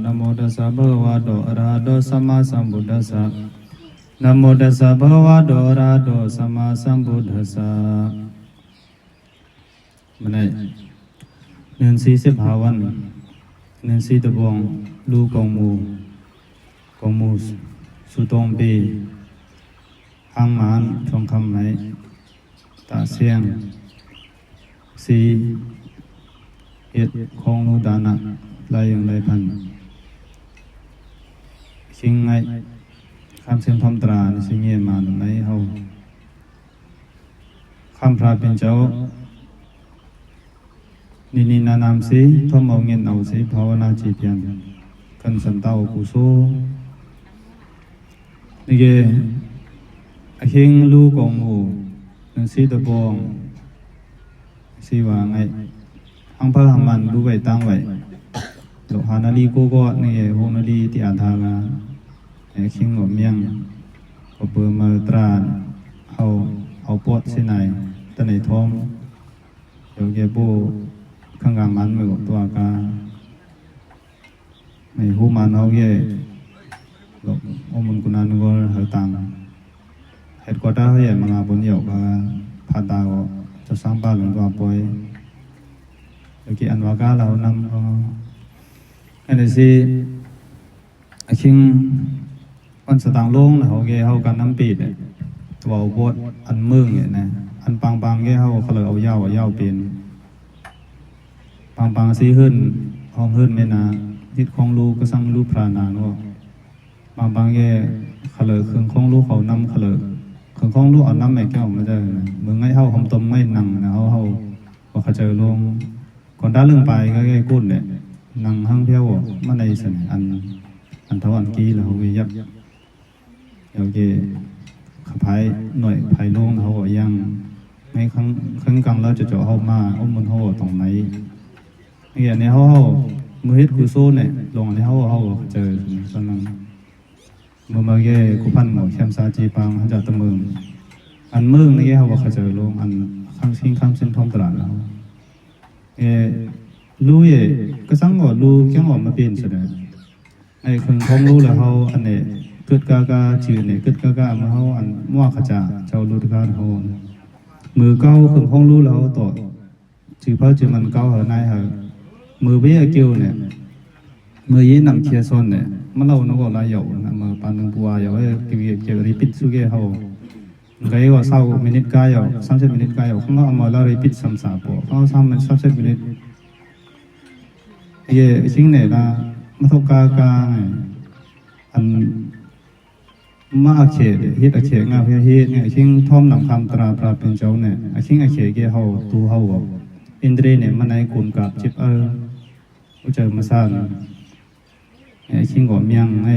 นะโมตัสสะภะคะวะโตอะระหะโตสัมมาสัมพุทธัสสะนะโมตัสสะภะคะวะโตอะระหะโตสัมมาสัมพุทธัสสะมันได้145วัน140ตะบวงลูกองมูสุตงปีหางหมานทองคำไหมตาเสียงสีเอ็ดคงลูดานะลายยังลายพันชิงไงคำเสียงทอมตราสิงเงียมาในเฮาคำพระเป็นเจ้านี่นานามสีทอมเอาเงินเอาสีภาวนาจีเพียนกันสันเตากุโซนี่เกเฮงลูกองหูนังสีตะบองสีว่าไงอังพระหังมันดูไว้ตั้งไว้โลหานาลีโกก็นี่เกโหนาลีที่อาทากาเฮงหัวเมียงก็เปิดมาตราเอาปอดสิไหนตะไหนท้องเดี๋ยวเกโบข้างกลางมันไม่กับตัวกาไม่หูมันเอาเกโอมุนกุนันก็หาตังเหตุก็ได้ให้มางาบนเหยี่ยวก็พาตาก็จะสร้างบ้านหลังตัวปอยเดี๋ยวกี่อันว่ากาเรานำก็อันนี้สิคิงวันสตางค์ลงนะเขาเกเขากันน้ำปีดตัวบดอันมึงเนี่ยนะอันปังเกเขาเขาเลยเอาเย้าเป็นปังซีขึ้นห้องขึ้นไม่นาทิศของลูกก็สั่งลูกพรานาโน่บางเกเขาเลยเครื่องของลูกเขานำเขาเลยเครื่องของลูกเอาน้ำแม่แก้วมาเจอเมืองไงเขาหอมต้มไม่นังนะเขาเขาเจอลงก่อนด้านเรื่องไปก็แค่กุ้นเนี่ยนังห้างเพี้ยวมันในสันอันเท่าอันกี้แล้วเขาไปยับเดี๋ยวเกขับไผ่หน่วยไผ่ลงเขายังไม่ครั้งกลางแล้วจะเจาะเขามาเอามันเขาตรงไหนเนี่ยเขามือเฮ็ดกุโซเนี่ยลงอันนี้เขาเจอตอนนั้นเมื่อกี้กุพันหมอแคมซาจีปังเขาจะตะมึงอันมึงนี่เขาเจอลงอันข้างเส้นทอมตลาดแล้วรู้ก็สั่งว่ารู้แค่ว่ามาเป็นเสด็จไอ้คนท้องรู้แล้วเขาอันเนี่ยกึดกากาชื่อเนี่ยกึดกากามาเขาอันมั่วขจาเจ้ารู้ทุกการเขามือเก้าคนท้องรู้แล้วต่อชื่อพระชื่อมันเก้าเหรอนายเหรอมือเบี้ยเกี่ยวเนี่ยมือยีนำเคียซอนเนี่ยมันเราโน้ก็ลายเหยานะมือปานนึงปัวเหยาไอ้เกี่ยวรีพิทสุเกเขาไงว่า20 มินิกายเหยา30 มินิกายเหยาเขาเอามาแล้วรีพิท3-4ปอเขา30 มินิจริงเนี่ยนะมาทกากาอันมาเขตฮิตเขตงาเพียฮิตเนี่ยจริงท่อมนำคำตราปราเป็นเจ้าเนี่ยจริงเขตเกี่ยเขาตูเขาอินทรีเนี่ยมันในกลุ่มกับจิบเจอมาสร้างชิงก่อเมียงใน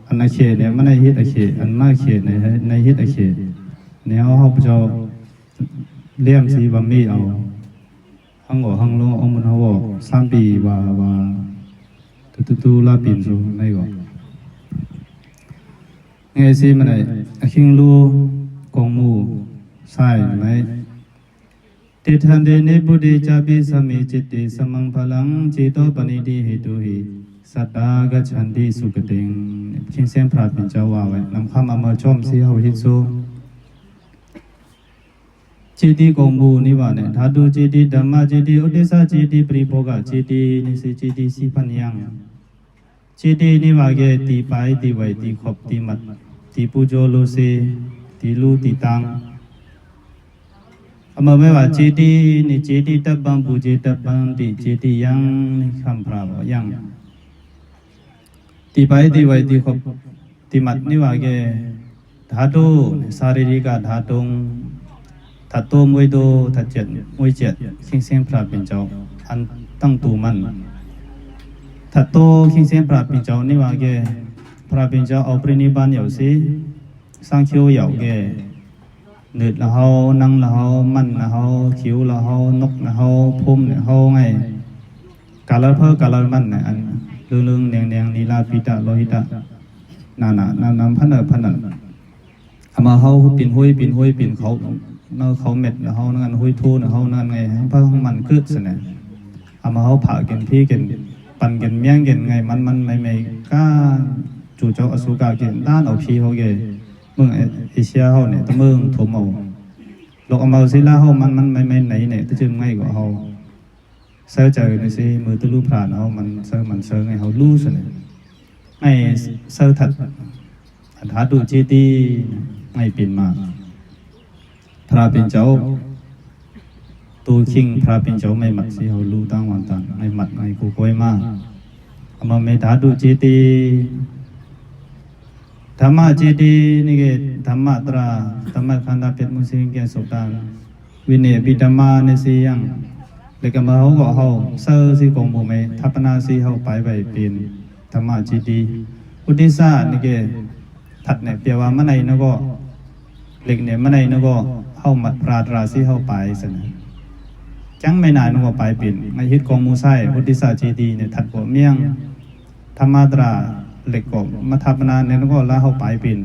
อันเขตเนี่ยมันในฮิตเขตอันมาเขตในฮิตเขตเนี่ยเขาจะเลี้ยมสีบะหมี่เอาห้องห้องลงเอามันเขาบอก3 ปีว่าตูลาปินสูในก่อนไงสิมันไอ้ชิงลูกองมูใช่ไหมติทันเดนิบุติจาปิสมิจิตติสมังพลังจิตโตปณิติเหตุหิสัตตากัจฉันติสุกติงชิงเสียงพระเป็นเจ้าว่าไว้นำคำเอามาชมสิเขาฮิตสูจิตติกองมูนี่ว่าเนี่ยธาตุจิตติธรรมจิตติอุติสจิตติปริโภกจิตตินิสิจิตติสีพันยังจิตตินี่ว่าแกตีไปตีไว้ตีขบตีมัดตีปูโจโลเซตีลูตีตังเมื่อไม่ว่าจิตตินี่จิตติตับบังปูจิตตับบังติจิตติยังนี่คำพระว่ายังตีไปตีไว้ตีขบตีมัดนี่ว่าแกธาตุสารีริกธาตุถัดตัวมวยโตถัดเจ็ดมวยเจ็ดคิงเสียงพระเป็นเจ้าอันตั้งตูมันถัดตัวคิงเสียงพระเป็นเจ้านี่ว่าแกพระเป็นเจ้าเอาปรินิพานเหยาสิสร้างคิวเหยาแกเนืดละเฮานั่งละเฮามันละเฮาคิวละเฮานกละเฮาพุ่มละเฮาไงกาลเพื่อกาลมันเนี่ยอันเรื่องแดงนีลาปิตะโลหิตะนาพันเอามาเฮาปิ่นห้วยปิ่นเขาเขาเม็ดเขานั่นห้วยทูนเขานั่นไงพระของมันคืดสินะเอามาเขาผ่าเกินพี่เกินไป ปันกันเมียงกันไงมันไม่ก้าจู่เจ้าอสุกาเกนด้านเอาพีเขาเกเมืองเอเชียเขาเนี่ยตะเมืองถมเอาโลกอเมริกาเขามันไม่ไหนเนี่ยตะจึงไม่กว่าเขาเสือเจอในสิมือตะลุผ่านเขามันเสือไงเขาลู่สิเนี่ยไงเสือถัดหาดูจีตีไงปิ่นมาพระเป็นเจ้าตัวคิงพระเป็นเจ้าไม่หมัดสิเขาลู่ตั้งวันตั้งไม่หมัดไงกูโกยมาเอาไม่หาดูจีตีธรรมะจีดีนี่เกธรรมะตราธรรมะขันธ์เป็ดมุสิงเกสุตานวินัยปิดธรรมะนี่สิยังเล็กมาเขาก็เขาเสือสิกงบุเมทัปนาสิเขาไปเป็นธรรมะจีดีอุติสานี่เกถัดเนี่ยเปียว่ามันไหนนก็เล็กเนี่ยมันไหนนก็เขามัดปราตราสิเขาไปสินะจังไม่นานนก็ไปเป็นในฮิตกองมูไซอุติสาจีดีเนี่ยถัดหัวเมียงธรรมะตราเล็กก็มาทับนานเนี่ยก็ละเข้าไปเป็น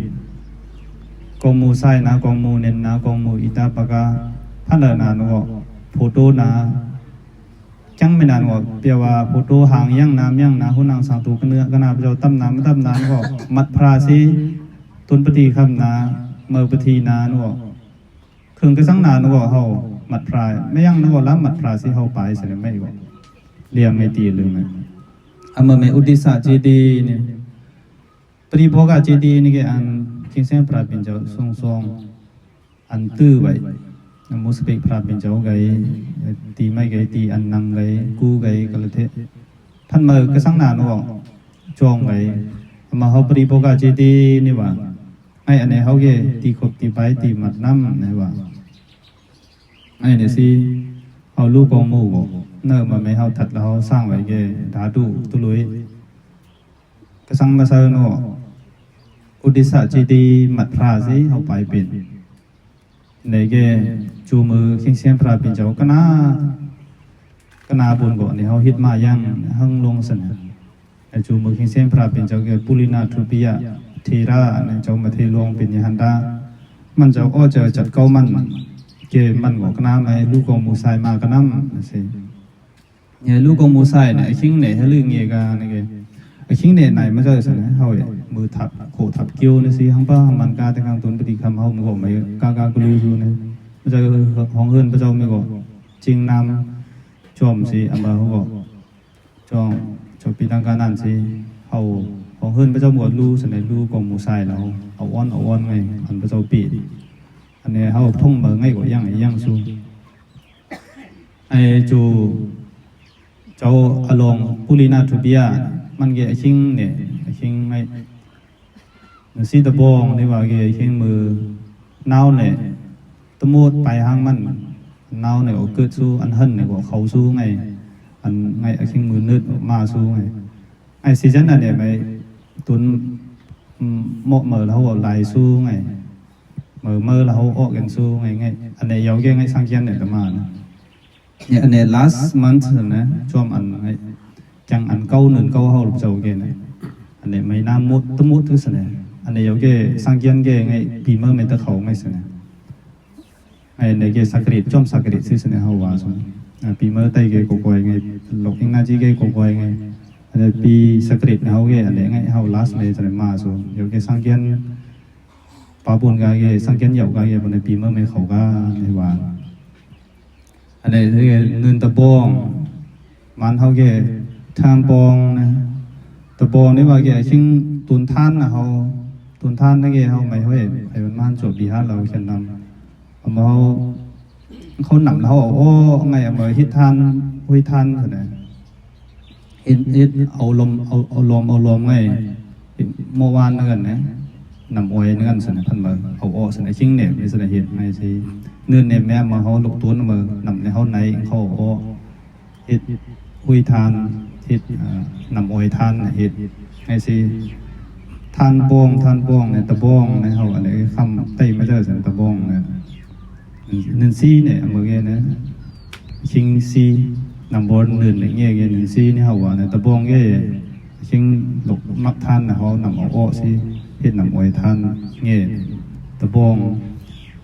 กองมูไซนะกองมูเนนนะกองมูอิตาปะกาพันเดนานก็โฟโต้นะจังไม่นานก็เปียว่าโฟโต้หางยังน้ำยังนะหุ่นนางสังตูกันเนื้อกันนาพระเจ้าตั้มน้ำก็มัดพราสีตุนปฏิคำนาเมื่อปฏินาโนเครื่องกระสังนาโนก็เขามัดพรายไม่ยังโนก็ละมัดพราสีเขาไปเสร็จไม่ก็เลี้ยงไม่ตีเลยนะอเมื่อไม่อุติสาจีดีเนี่ยปริโภคจีดีนี่ก็อันคิงเซนพระเป็นเจ้าทรงอันตื้อไว้มุสลิมพระเป็นเจ้าไงตีไม่ไงตีอันนังไงกู้ไงก็เลยเทท่านเมื่อกระสังนานว่าจองไงมาเขาปริโภคจีดีนี่ว่าไอ้อันนี้เขาเกตีขบตีไปตีมัดน้ำนี่ว่าไอ้เนี่ยสิเขาลูกกองมูเนื้อมาไม่เขาถัดแล้วเขาสร้างไว้เกดาดูตุลุยกระสังมาเซอร์โนอุติสาจีดีมัดพระสิเขาไปเป็นในเกจูมือคิงเซียนพระเป็นเจ้ากนาบุญก่อนนี่เขาฮิตมายังหั่งลงสนะไอจูมือคิงเซียนพระเป็นเจ้าเกปุลินาทุปิยะทีระในเจ้ามาเทลวงเป็นยันดามันเจ้าอ้อเจอจัดเก้ามันเกมันก่อกนาไอลูกกองมูไซมากระน้ำสิเนี่ยลูกกองมูไซเนี่ยคิงเนี่ยให้ลือเงียกันนี่เกคิงเนี่ยไหนไม่ใช่สินะเขามือทับโขทับเกี่ยวนี่สิฮังป้ามันกาแต่กลางตุนปฏิคำเขาไม่ก็ไม่กากลูอยู่เนี่ยไม่ใช่ของเฮิร์นพระเจ้าไม่ก็จริงนำจอมสิอันบ่าเขาก็จอมปีดังการนั่นสิเขาของเฮิร์นพระเจ้าหมวดลูสนลูกองมูไซเราเอาอ้อนไงอันพระเจ้าปีอันนี้เขาท่องเมืองง่ายกว่ายังสู้ไอจูเจ้าอลงปุรินาทุบิยามันเกี่ยชิงเนี่ยชิงไงสีตะบองนี่ว่าเกี่ยชิงมือเน่าเนี่ยตะมูดไปหางมันเน่าเนี่ยก็เกิดสู้อันหันเนี่ยก็เขาสู้ไงอันไงชิงมือนืดมาสู้ไงไอซีซันนั่นเนี่ยไปตุนเหมาะเมื่อแล้วเขาไหลสู้ไงเมื่อแล้วเขาออกกันสู้ไงอันนี้ยาวเกี่ยไงสังเกตเนี่ยประมาณเนี่ยอันนี้ last month นะช่วงอันไงจังอันเก้าหนึ่งเก้าเขาหลุดเจ้าเกณฑ์อันนี้ไม่น้ำมุดตุ้มมุดทุกสิ่งอันนี้ยาวเกี่ยสังเกตเกี่ยไงปีเมื่อไม่ตะเขาไม่สิ่งไอ้เนี่ยเกี่ยสักริดจอมสักริดสิ่งเขาว่าส่วนปีเมื่อไต่เกี่ยกวยไงหลอกอิงนาจีเกี่ยกวยไงอันนี้ปีสักริดเขาเกี่ยอันนี้ไงเขา last เลยจะมาส่วนยาวเกี่ยสังเกตปาบุญกายเกี่ยสังเกตเหยาะกายเกี่ยบนในปีเมื่อไม่เขาก็ในว่าอันนี้ที่เงินตะบองมันเขาเกี่ยทางปองนะตะบองนี่ว่าเกี่ยชิงตุนท่านนะเขาตุนท่านนั่นเกี่ยเขาไม่เขาไอ้มันมันจบดีฮะเราเขียนนำเขาหนำเราโอ้ไงเมื่อฮิตท่านหุยท่านขนาดฮิตเอาลมไงเมื่อวานนั่นกันนะนำอวยนั่นกันสนะพันเมื่อเอาอ้อสนะชิงเนี่ยไม่สนะเห็นไม่ใช่เนื่อนเนี่ยแม่มาเขาหลบตัวนเมื่อนำในเขาไหนเขาอ้อฮิตหุยทานฮิตนำอวยทานฮิตไงสิทานบ้องเนี่ยตะบ้องในเขาอะไรคำไต้ไม่ใช่สันตะบ้องเนี่ยหนึ่งซีเนี่ยเมื่อกี้นะชิงซีนำบอลหนึ่งอะไรเงี้ยหนึ่งซีนี่เขาว่าเนี่ยตะบ้องเงี้ยชิงหลบมักทานนะเขานำเอาอ้อซีฮิตนำอวยทานเงี้ยตะบ้อง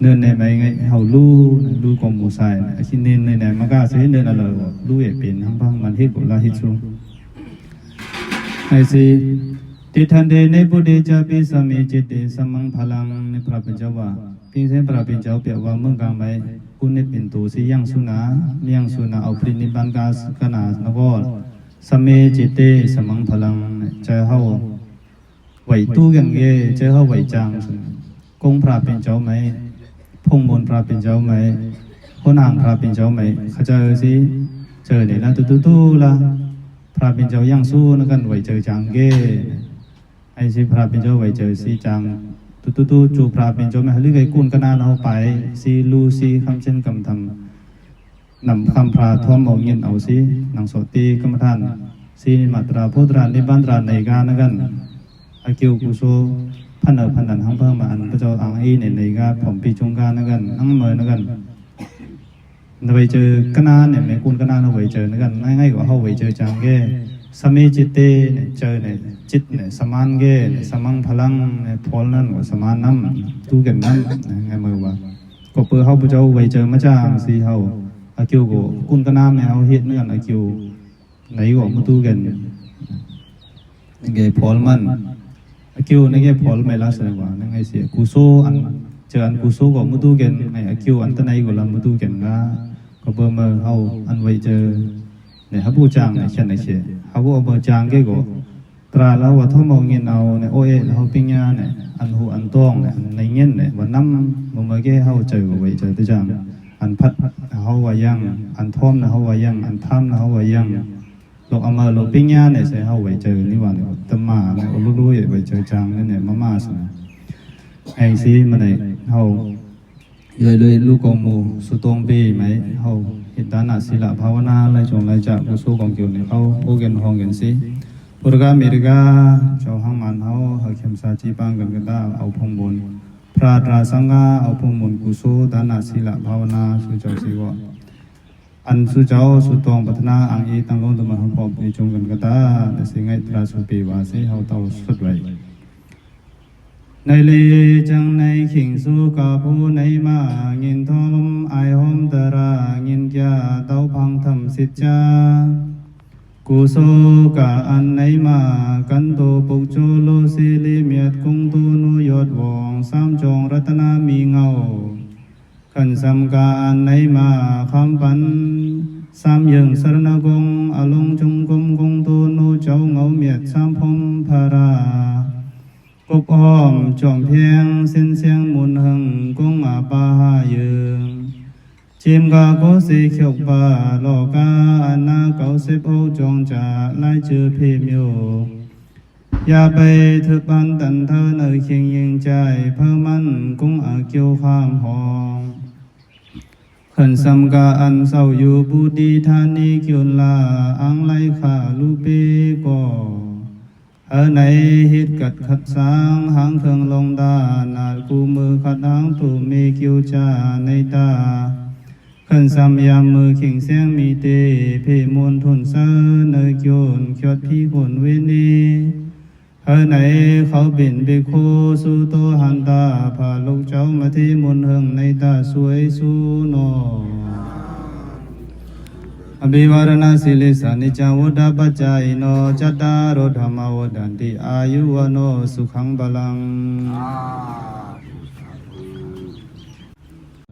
เนื่อนในไหมไงเขาลู่กองมูไซชิ้นเน้นในไหนมันก็ใช้เนินอะไรลู่เอเป็นทั้งบ้างมันฮิตกุลาฮิตซู ไอซีติทันเดในบุเดจาปิสมิจิตเตสมังพลังในพระเป็นเจ้าว่าพิงเส้นพระเป็นเจ้าเปียว่าเมืองกลางไปคุณในปิ่นตูสิยังสุนาเลี้ยงสุนาเอาปรินิบันกาสกนานกอสมิจิตเตสมังพลังใจเฮาไหวตู้กันเกใจเฮาไหวจางกงพระเป็นเจ้าไหมพงมนพระเป็นเจ้าไหมคนห่างพระเป็นเจ้าไหมเขาเจอสิเจอเนี่ยละตู้ละพระเป็นเจ้ายังสู้นักกันไหวเจอจางเกไอ้สิพระเป็นเจ้าไหวเจอสิจางตู้จูพระเป็นเจ้าไหมหรือไงกุนก็น่าเอาไปสิลูสิคำเช่นคำทำนำคำพระท่วมเอาเงินเอาสินางโสตีกรรมฐานสิมาตราพุทธรานิบันตราในการนักกันอากิวกุโซพันนันหังเพิ่มมาอันพระเจ้าอังอีในกาผมปีจงการนักกันอังเมยนักกันเราไปเจอกันนานเนี่ยแม่คุณกันนานเราไปเจอนักกันง่ายๆกว่าเขาไปเจอจังเก้สมิจิตเตเนี่ยเจอเนี่ยจิตเนี่ยสมานเก้สมังพลังเนี่ยพอลนั่นว่าสมานน้ำตู้กันน้ำไงมือว่าก็เพื่อเขาพระเจ้าไปเจอมาจ้างสีเขาอากิวก็คุณกันน้ำเนี่ยเขาเฮ็ดนักกันอากิวไหนก็มาตู้กันไงพอลมันอากิวนี่ไงพอลไม่ละเสียกว่านั่งไงเสียกุโซอันเจออันกุโซก็มาตู้กันไงอากิวอันตะไนก็ลำมาตู้กันก็เบอร์มาเขาอันไว้เจอเนี่ยฮับบูจางเนี่ยเช่นไหนเชี่ยฮับบูเบอร์จางก็ตราแล้วว่าทั้งมองเงินเอาเนี่ยโอเอเขาปิ้งยาเนี่ยอันหูอันต้องเนี่ยในเงินเนี่ยวันน้ำมันมาแก้เขาเจอไว้เจอตัวจางอันพัดเขาว่ายังอันท่อมนะเขาว่ายังอันท่ามนะเขาว่ายังโลกเอามาโลกปิ้งยาเนี่ยใส่เขาไว้เจอนี่ว่าเนี่ยตะมาเนี่ยรู้ๆไว้เจอจางเนี่ยมาสินะไอ้ซีมันเนี่ยเขาเลยลูกของมูสุตงปีไหมเขาเหตุการณ์ศิลปภาวนาอะไรจงอะไรจากกุศลของเกี่ยวเนี่ยเขาโอเกนห้องกันสิพุทธกาเมริกาเจ้าห้างมันเขาเข้มสาจีปังกันกันได้เอาพงบนพระราสังฆาเอาพงบนกุศลด้านศิลปภาวนาสุเจ้าสิวะอันสุเจ้าสุตงปัฒนาอังอีตั้งลงตัวมาเขาพบในจงกันกันได้แต่สิ่งไอ้ตราสุปีวาสิเขาเต่าสุดไว้ในลีจังในขิงสุกาผู้ในมาเงินทอมไอหอมตราเงินยาเต้าพังทำสิจากุโสกาอันในมากันโตปุกโจโลสิลิเมียดคงตูนุยอดวงสามจงรัตนามีเงาขันสัมกาอันในมาคำปันสามยังสรณกงอลงจงกมคงตูนุเจ้าเงาเมียดสามพมภารากบอ้อมจอมเพียงเส้นเสียงมุนหึงกงอาปาหายืงจิมกาโกสิเขียวปาโลกาอนาเก่าสิบโอจงจ่าไล่จือพิมโยอย่าไปทึกบันตันเธอเนยเคียงยิงใจเพิ่มมันกงอาเกี่ยวข้ามหองขันสัมกาอันเศร้าอยู่บุดีธานีเกี่ยวลาอังไลขาลูปีก่อในฮิตกัดขัดสางหางเครื่องลงดานากูมือขัดหางถูมีคิวจาในตาขันสามยามมือขิงเสียงมีเตเพมวนทุนเสเนยโยนเขียดพี่คนเวนีในเขาบินเบโคสุโตหันตาพาลูกเจ้ามาที่มนเฮงในตาสวยสุโนอภิวารณาสิลิสานิจาวดาปัจจายโนจัตตารโอธรรมวดันติอายุวโนสุขังบาลัง